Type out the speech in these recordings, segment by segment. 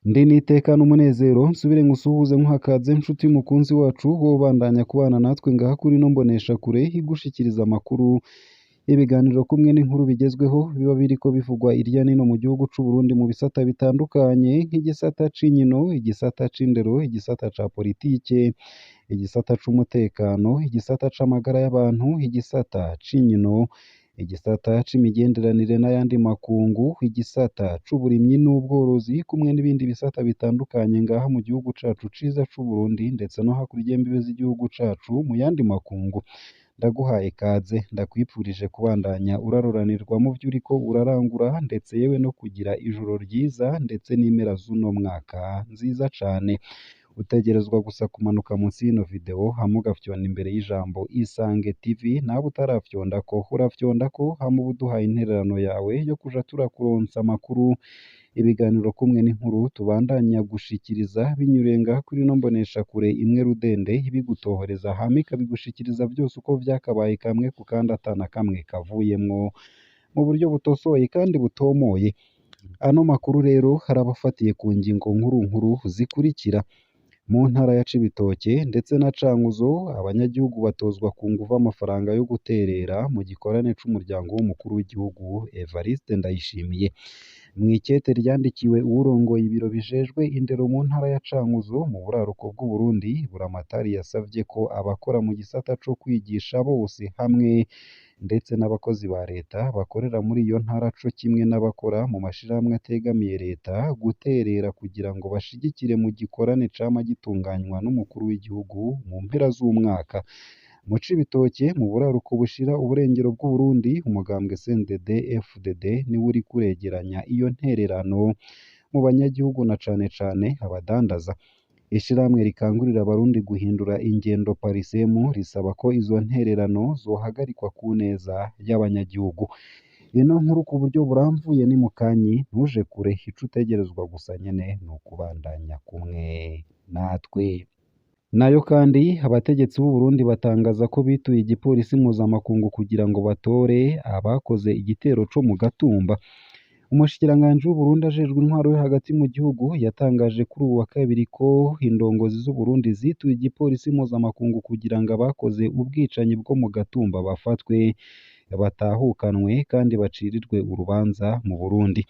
Ndi n'iteka n'umunezero nsubire ngusuhuze nkuhakaze nshuti mukunzi wacu wowe ubandanya kubana natwe ngaha kuri ino mboneshakure igushikiriza amakuru, ibiganiro kumwe n'inkuru bigezweho biba biriko bivugwa irya nino mu gihugu c'u Burundi mu bisata bitandukanye nk'igisata c'inkino, igisata c'indero, igisata ca politike, igisata c'umutekano, igisata c'amagara y'abantu, igisata c'inkino, igisata c'imigenderanire n'ayandi makungu, igisata c'uburimyi n'ubworozi kumwe n'ibindi bisata bitandukanye ngaha mu gihugu cacu ciza c'u Burundi ndetse no hakurya y'imbibe z'igihugu cacu mu yandi makungu. Ndaguhaye kaze, ndakwipfurije kubandanya uraroranirwa mu vyo uriko urarangura ndetse yewe no kugira ijoro ryiza ndetse n'impera z'uno mwaka nziza cane. Utegerezwa gusa kumanuka munsi y'ino video hama ugafyonda imbere y'ijambo Isange TV, nawe utarafyondako urafyondako hama uba uduhaye intererano yawe yo kuja turakuronsa amakuru, ibiganiro kumwe n'inkuru tubandanya gushikiriza binyuriye ngaha kuri ino mboneshakure imwe rudende ibigutohoreza hama ikabigushikiriza vyose uko vyakabaye kamwe ku kandi ata na kamwe kavuyemwo mu buryo butosoye kandi butomoye. Ano makuru rero harabafatiye ku ngingo nkuru nkuru zikurikira: mu ntara ya Cibitoke ndetse na Cankuzo, abanyagihugu batozwa ku nguvu amafaranga yo guterera mu gikorane c'umuryango w'umukuru w'igihugu Evariste Ndayishimiye. Mw'ikete ryandikiwe uwurongoye ibiro bijejwe indero mu ntara ya Cankuzo mu buraruko bw'Uburundi, Buramatari yasavye ko abakora mu gisata co kwigisha bose hamwe ndetse n'abakozi ba leta bakorera muri iyo ntara co kimwe n'abakora mu mashirahamwe ategamiye leta guterera kugira ngo bashigikire mu gikorane cama gitunganywa n'umukuru w'igihugu mu mpera z'umwaka. Mu Cibitoke mu buraruko bushira uburengero bw'Uburundi, umugambwe CNDD FDD niwo uriko uregeranya iyo ntererano mu banyagihugu na cane cane abadandaza. Ishirahamwe rikangurira abarundi guhindura ingendo Parisemu risaba ko izo ntererano zohagarikwa ku neza y'abanyagihugu. Ino nkuru ku buryo buramvuye ni mukanyi, ntuje kure, ico utegerezwa gusa nyene ni ukubandanya kumwe natwe. Nayo kandi abategetsi b'u Burundi batangaza ko bituye igipolisi mpuzamakungu kugira ngo batore abakoze igitero co mu Gatumba. Umushikiranganji w'Uburundi ajejwe intwaro yo hagati mu gihugu yatangaje kuri uwu wa kabiri ko indongozi z'Uburundi zituye igipolisi mpuzamakungu kugira ngo abakoze ubwicanyi bwo mu Gatumba bafatwe, batahukanwe kandi bacirirwe urubanza mu Burundi.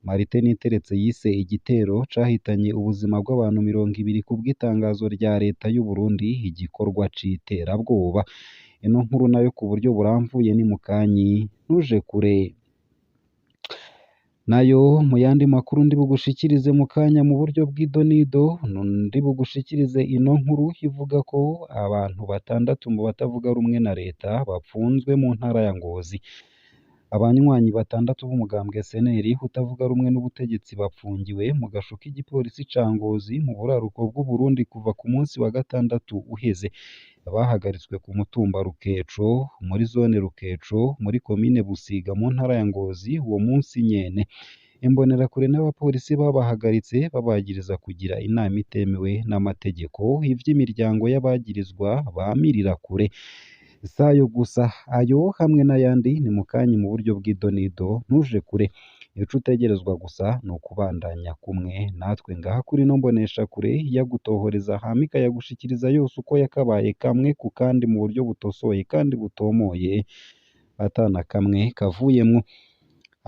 Martin Niteretse yise igitero cahitanye ubuzima bw'abantu 20 kubw'itangazo rya leta y'u Burundi igikorwa c'iterabwoba. Ino nkuru nayo ku buryo buramvuye ni mukanyi, ntuje kure. Nayo mu yandi makuru ndi bugushikirize mu kanya mu buryo bw'idonido, ndi bugushikirize ino nkuru ivuga ko abantu batandatu mu batavuga rumwe na leta bapfunzwe mu ntara ya Ngozi. Abanywanyi batandatu b'umugambwe SNL utavuga rumwe n'ubutegetsi bapfungiwe mu gasho k'igipolisi ca Ngozi mu buraruko bw'Uburundi kuva ku munsi wa gatandatu uheze. Bahagaritswe ku mutumba Rukeco muri zone Rukeco muri komine Busiga mu ntara ya Ngozi uwo munsi nyene. Imbonerakure n'abapolisi babahagaritse babagiriza kugira inama itemewe n'amategeko, ivy'imiryango y'abagirizwa bamirira kure. Sayo gusa, ayo hamwe n'ayandi ni mukanyi mu buryo bw'idonido, ntuje kure. Ico utegerezwa gusa ni ukubandanya kumwe natwe ngaha kuri ino mboneshakure yagutohoreza hama ikayagushikiriza yose uko yakabaye kamwe ku kandi mu buryo butosoye kandi butomoye ata na kamwe kavuyemwo.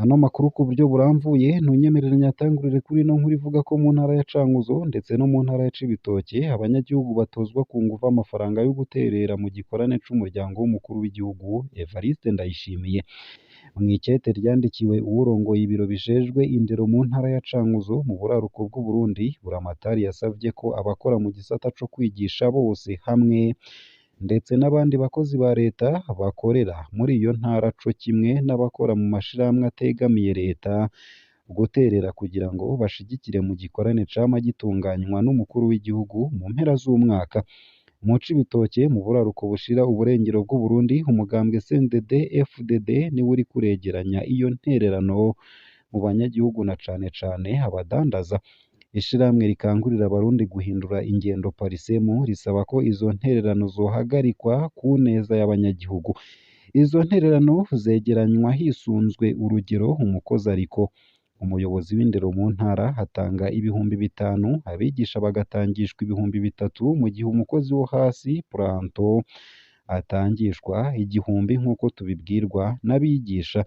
Ano makuru ku buryo buramvuye ntunyemerere nyatangurire kuri ino nkuru ivuga ko mu ntara ya Cankuzo ndetse no mu ntara ya Cibitoke abanyagihugu batozwa ku nguvu amafaranga yo guterera mu gikorane c'umuryango w'umukuru w'igihugu Evariste Ndayishimiye. Mw'ikete ryandikiwe uwurongoye ibiro bijejwe indero mu ntara ya Cankuzo mu buraruko bw'Uburundi, Buramatari yasavye ko abakora mu gisata co kwigisha bose hamwe ndetse n'abandi bakozi ba leta bakorera muri iyo ntara co kimwe n'abakora mu mashirahamwe ategamiye leta guterera kugira ngo bashigikire mu gikorane cama gitunganywa n'umukuru w'igihugu mu mpera z'umwaka. Mu Cibitoke mu buraruko bushira uburengero bw'Uburundi, umugambwe CNDD FDD niwo uriko uregeranya iyo ntererano mu banyagihugu na cane cane abadandaza. Ishirahamwe rikangurira abarundi guhindura ingendo Parisemu risaba ko izo ntererano zohagarikwa ku neza y'abanyagihugu. Izo ntererano zegeranywa hisunzwe urugero umukozi ariko. Umuyobozi w'indero mu ntara atanga 5000, abigisha bagatangishwa 3000, mu gihe umukozi wo hasi Planton atangishwa 1000 nk'uko tubibwirwa n'abigisha.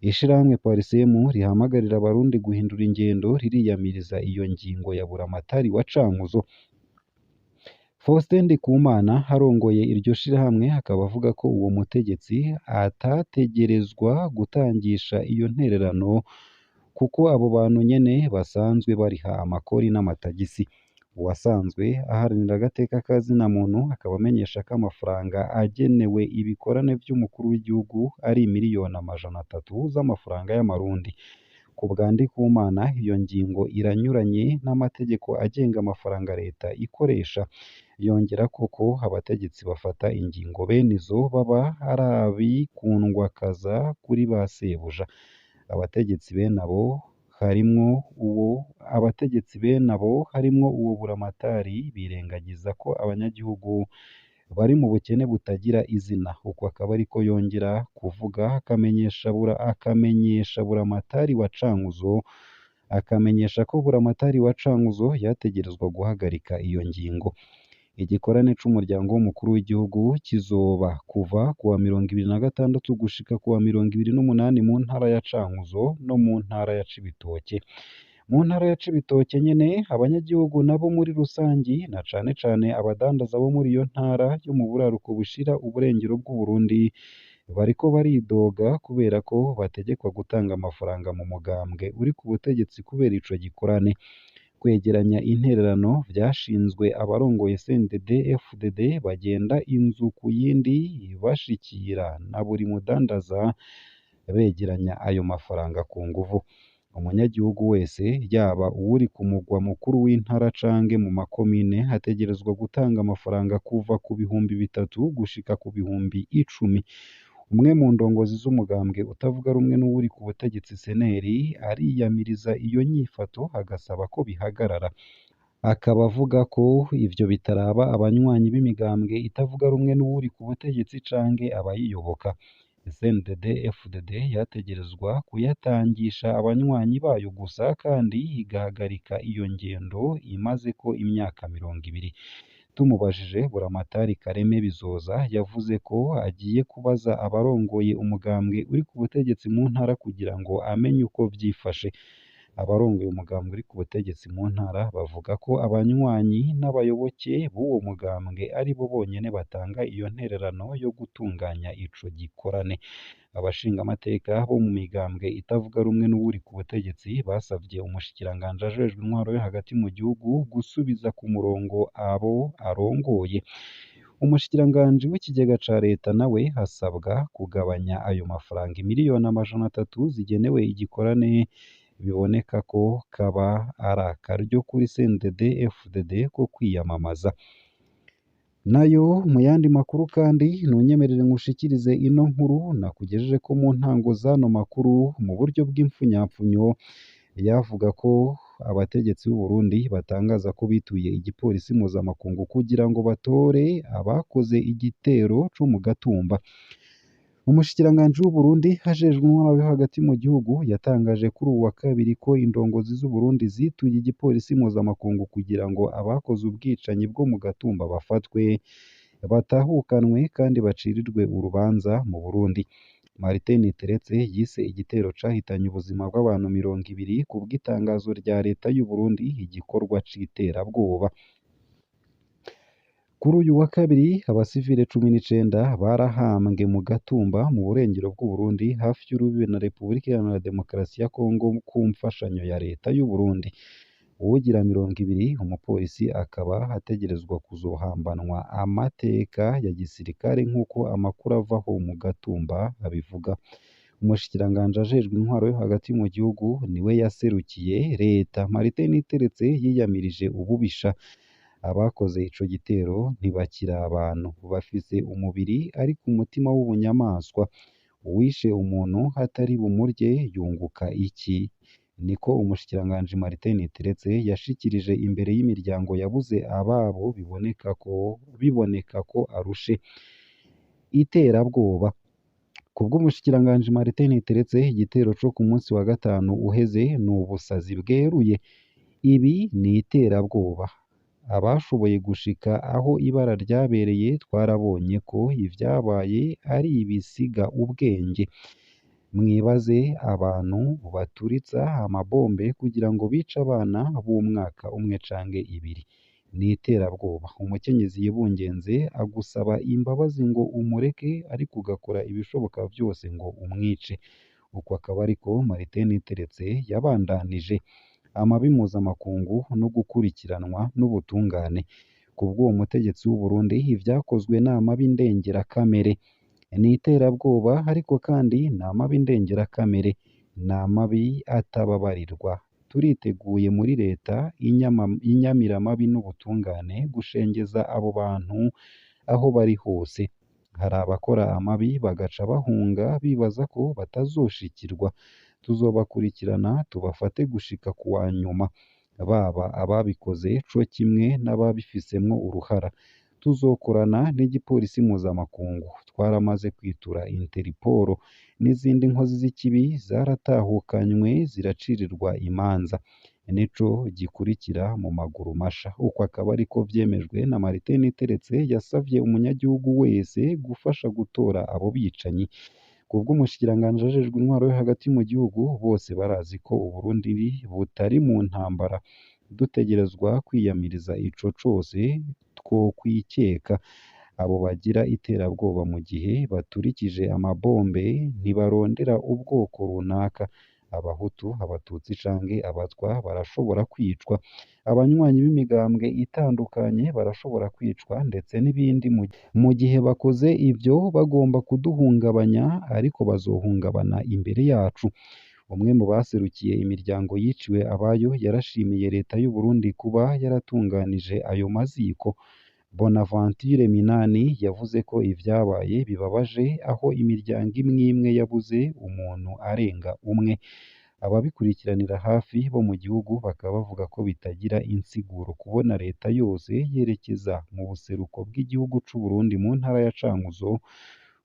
Ishirahamwe Parsem rihamagarira abarundi guhindura ingendo ririyamiriza iyo ngingo ya Buramatari wa Cankuzo. Faustin Ndikumana arongoye iryo shirahamwe akaba avuga ko uwo mutegetsi atategerezwa gutangisha iyo ntererano kuko abo bantu nyene basanzwe bariha amakori n'amatagisi. Uwasanzwe aharanira agateka ka zina muntu akaba amenyesha ko amafaranga agenewe ibikorane vy'umukuru w'igihugu ari 300,000,000 z'amafaranga y'amarundi. Ku bwa Ndikumana iyo ngingo iranyuranye n'amategeko agenga amafaranga leta ikoresha. Yongerako ko abategetsi bafata ingingo bene izo baba ari abikundwakaza kuri ba sebuja. Abategetsi bene abo harimwo uwo Buramatari birengagiza ko abanyagihugu bari mu bukene butagira izina. Uko akaba ariko yongera kuvuga akamenyesha Buramatari wa Cankuzo akamenyesha ko Buramatari wa Cankuzo yategerezwa guhagarika iyo ngingo. Igikorane c'umuryango w'umukuru w'igihugu kizoba kuva kuwa 26 gushika kuwa 28 mu ntara ya Cankuzo no mu ntara ya Cibitoke. Mu ntara ya Cibitoke nyene abanyagihugu nabo muri rusangi na cane cane abadandaza bo muri iyo ntara yo mu buraruko bushira uburengero bw'Uburundi bariko baridoga kubera ko bategekwa gutanga amafaranga mu mugambwe uri ku butegetsi kubera ico gikorane. Kwegeranya intererano vyashinzwe abarongoye CNDD FDD bagenda inzu ku yindi bashikira na buri mudandaza begeranya ayo mafaranga ku nguvu. Umunyagihugu wese yaba uwuri ku mugwa mukuru w'intara canke mu makomine ategerezwa gutanga amafaranga kuva ku 3000 gushika ku 10,000. Umwe mu ndongozi z'umugambwe utavuga rumwe n'uwuri ku butegetsi CNL ariyamiriza iyo nyifato agasaba ko bihagarara. Akaba avuga ko ivyo bitaraba abanywanyi b'imigambwe itavuga rumwe n'uwuri ku butegetsi canke abayiyoboka. CNDD FDD yategerezwa kuyatangisha abanywanyi bayo gusa kandi igahagarika iyo ngendo imazeko imyaka 20. Tumubajije Buramatari Kareme Bizoza yavuze ko agiye kubaza abarongoye umugambwe uri ku butegetsi mu ntara kugira ngo amenye uko vyifashe. Abarongoye umugambwe uri ku butegetsi mu ntara bavuga ko abanywanyi n'abayoboke b'uwo mugambwe ari bo bonyene batanga iyo ntererano yo gutunganya ico gikorane. Abashingamateka bo mu migambwe itavuga rumwe n'uwuri ku butegetsi basavye umushikiranganji ajejwe intwaro yo hagati mu gihugu gusubiza ku murongo abo arongoye. Umushikiranganji w'ikigega ca leta nawe asabwa kugabanya ayo mafaranga 300,000,000 zigenewe igikorane biboneka ko kaba ari akaryo kuri CNDD FDD ko kwiyamamaza. Nayo mu yandi makuru kandi ntunyemerere nkushikirize ino nkuru nakugejejeko mu ntango z'ano makuru mu buryo bw'impfunyapfunyo yavuga ko abategetsi b'u Burundi batangaza ko bituye igipolisi mpuzamakungu kugira ngo batore abakoze igitero co mu Gatumba. Umushikiranganji w'u Burundi ajejwe intwaro yo hagati mu gihugu yatangaje kuri uwu wa kabiri ko indongozi z'u Burundi zituye igipolisi mpuzamakungu kugira ngo abakoze ubwicanyi bwo mu Gatumba bafatwe, batahukanwe kandi bacirirwe urubanza mu Burundi. Martin Teretse yise igitero cahitanye ubuzima bw'abantu 20 kubw'itangazo rya leta y'u Burundi igikorwa c'iterabwoba. Kuri uyu wa kabiri abasivile 19 barahambwe mu Gatumba mu burengero bw'u Burundi hafi y'urubibe na Repubulika Iharanira Demokarasi ya Kongo ku mfashanyo ya leta y'u Burundi. Uwugira 20 umupolisi akaba ategerezwa kuzohambanwa amateka ya gisirikare nk'uko amakuru avaho mu Gatumba abivuga. Umushikiranganji ajejwe intwaro yo hagati mu gihugu niwe yaserukiye leta. Martin Teretse yiyamirije ububisha. Abakoze ico gitero ntibakiri abantu, bafise umubiri ariko umutima w'ubunyamaswa. Uwishe umuntu atari bumurye yunguka iki? Niko umushikiranganji Martin Teretse yashikirije imbere y'imiryango yabuze ababo biboneka ko arushe. Iterabwoba. Kubw'umushikiranganji Martin Niteretse, igitero co ku munsi wa gatanu uheze ni ubusazi bweruye. Ibi ni iterabwoba. Abashoboye gushika aho ibara ryabereye twarabonye ko ivyabaye ari ibisiga ubwenge. Mwibaze abantu baturitsa amabombe kugira ngo bice abana b'umwaka umwe canke ibiri. Ni iterabwoba. Umukenyezi yibungenze agusaba imbabazi ngo umureke, ariko ugakora ibishoboka vyose ngo umwice. Uko akaba ariko Martin Niteretse yabandanije. Amabi mpuzamakungu no gukurikiranwa n'ubutungane. Kubw'uwo mutegetsi w'u Burundi, ivyakozwe ni amabi ndengerakamere. Ni iterabwoba, ariko kandi ni amabi ndengerakamere. Ni amabi atababarirwa. Turiteguye muri leta inyamiramabi n'ubutungane gushengeza abo bantu aho bari hose. Hari abakora amabi bagaca bahunga bibaza ko batazoshikirwa. Tuzobakurikirana tubafate gushika kuwa nyuma, baba ababikoze co kimwe n'ababifisemwo uruhara. Tuzokorana n'igipolisi mpuzamakungu. Twaramaze kwitura Interpol n'izindi nkozi z'ikibi zaratahukanywe ziracirirwa imanza. Nico gikurikira mu maguru masha. Uko akaba ariko vyemejwe na Martin Niteretse yasavye umunyagihugu wese gufasha gutora abo bicanyi. Kubw'umushikiranganji ajejwe intwaro yo hagati mu gihugu, bose barazi ko Uburundi butari mu ntambara. Dutegerezwa kwiyamiriza ico cose twokwikeka. Abo bagira iterabwoba mu gihe baturikije amabombe ntibarondera ubwoko runaka. Abahutu, abatutsi canke abatwa barashobora kwicwa. Abanywanyi b'imigambwe itandukanye barashobora kwicwa ndetse n'ibindi. Mu gihe bakoze ivyo bagomba kuduhungabanya, ariko bazohungabana imbere yacu. Umwe mu baserukiye imiryango yiciwe abayo yarashimiye leta y'u Burundi kuba yaratunganije ayo maziko. Bonaventure Minani yavuze ko ivyabaye bibabaje, aho imiryango imwe imwe yabuze umuntu arenga umwe. Ababikurikiranira hafi bo mu gihugu bakaba bavuga ko bitagira insiguro kubona leta yose yerekeza mu buseruko bw'igihugu c'u Burundi mu ntara ya Cankuzo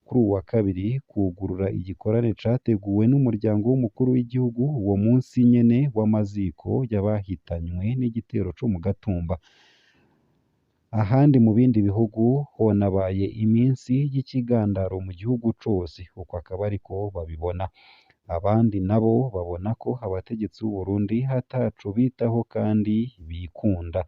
kuri uwu wa kabiri kwugurura igikorane categuwe n'umuryango w'umukuru w'igihugu uwo munsi nyene w'amaziko y'abahitanywe n'igitero co mu Gatumba. Ahandi mu bindi bihugu honabaye iminsi y'ikigandaro mu gihugu cose. Uko akaba ariko babibona. Abandi nabo babona ko abategetsi b'u Burundi ataco bitaho kandi bikunda.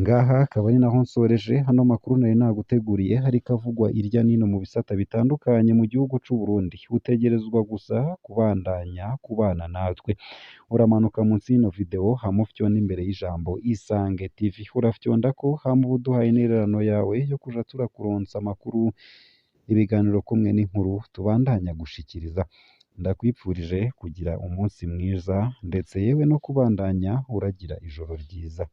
Ngaha akaba ari naho nsoreje hano makuru nari naguteguriye, hariko avugwa irya nino mu bisata bitandukanye mu gihugu c'u Burundi. Utegerezwa gusa kubandanya kubana natwe. Uramanuka munsi y'ino video hama ufyonde imbere y'ijambo Isange TV. Urafyondako hama uba uduhaye intererano yawe yo kuja turakuronsa amakuru, ibiganiro kumwe n'inkuru tubandanya gushikiriza. Ndakwipfurije kugira umunsi mwiza ndetse yewe no kubandanya uragira ijoro ryiza.